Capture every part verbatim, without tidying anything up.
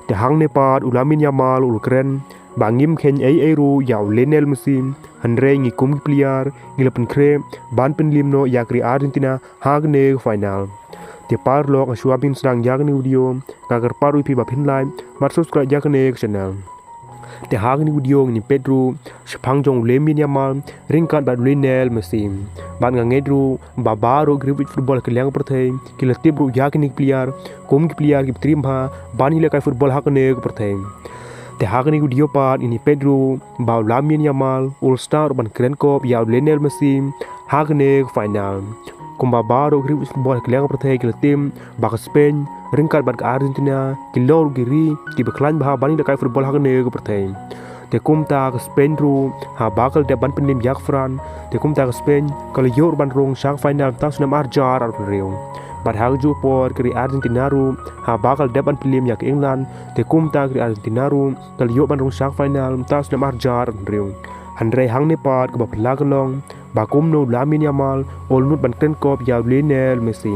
Te hangne pat u Lamine Yamal u la kren ba ngim kheiñ ei ei ruh ïa u Lionel Messi, hynrei ngi kum ki player ngi la pynkhreh ban pynliem noh ïa ka ri Argentina ha kane ka final. Te paralok, shuwa ban sdang ïa kane ka video, nga kyrpad ruh ïa phi ba phin like bad subscribe ïa kane ka channel. Te ha kane ka video ngin ïa peit ruh shaphang jong u Lamine Yamal ryngkat bad u Lionel Messi. Bad nga ngeit ruh ba baroh ki riew football ha ka liang ka pyrthei ki la tip ruh ïa kine ki player kum ki player kiba triem bha ban ïaleh kai football ha kane ka pyrthei. Te ha kane ka video pat ngin ïa peit ruh ba u Lamine Yamal u la sdang ruh ban kren kop ïa u Lionel Messi ha kane ka final. Kumba baroh ki riew football ha ka liang ka pyrthei ki la tip ba ka Spain ryngkat bad ka Argentina ki long ruh ki ri kiba khlaiñ bha ban ïaleh kai football ha kane ka pyrthei. Te kumta ka Spain ruh haba ka la dep ban pynliem ïa ka France, te kumta ka Spain ka la ïoh ruh ban rung sha ka final mynta u snem ar hajar arphew hynriew. Bad ha kajuh ka por ka ri Argentina ruh haba ka la dep ban pynliem ïa ka England, te kumta ka ri Argentina ruh ka la ïoh ban rung sha ka final mynta u snem ar hajar arphew hynriew. Hynrei hangne pat kaba phylla ka long ba kumno u Lamine Yamal u la nud ban kren kop ïa u Lionel Messi.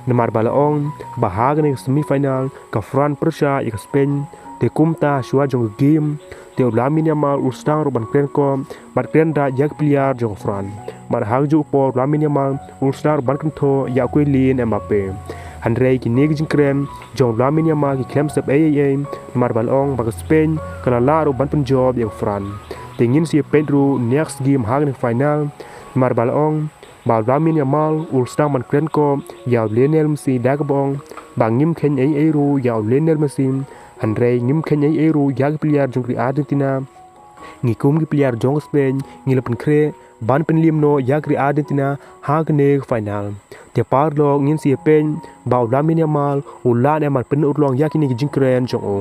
Namar ba la ong ba ha kane ka semi final ka France pyrshah ïa ka Spain, te kumta shuwa jong ka game te u Lamine Yamal u la sdang ruh ban kren kop bad kren da ïa ki player jong ka France. Bad ha kajuh ka por u Lamine Yamal u la sdang ruh ban kynthoh ïa u Kylian Mbappe. Hynrei kine ki jingkren jong u Lamine Yamal ki khlem sep ei ei ei, namar ba la ong ba ka Spain ka la lah ruh ban pynjop ïa ka France. Te ngin sa ïa peit ruh next game ha kane ka final, namar ba la ong ba u Lamine Yamal u la sdang ban kren kop ïa u Lionel Messi da kaba ong ba ngim kheiñ ei ei ruh ïa u Lionel Messi, hynrei ngim kheiñ ei ei ruh ïa ki player jong ka ri Argentina. Ngi kum ki player jong ka Spain ngi la pynkhreh ban pynliem noh ïa ka ri Argentina ha kane ka final. Te paralok, ngin sa ïa peit ba u Lamine Yamal u lah ne em ban pynurlong ïa kine ki jingkren jong u.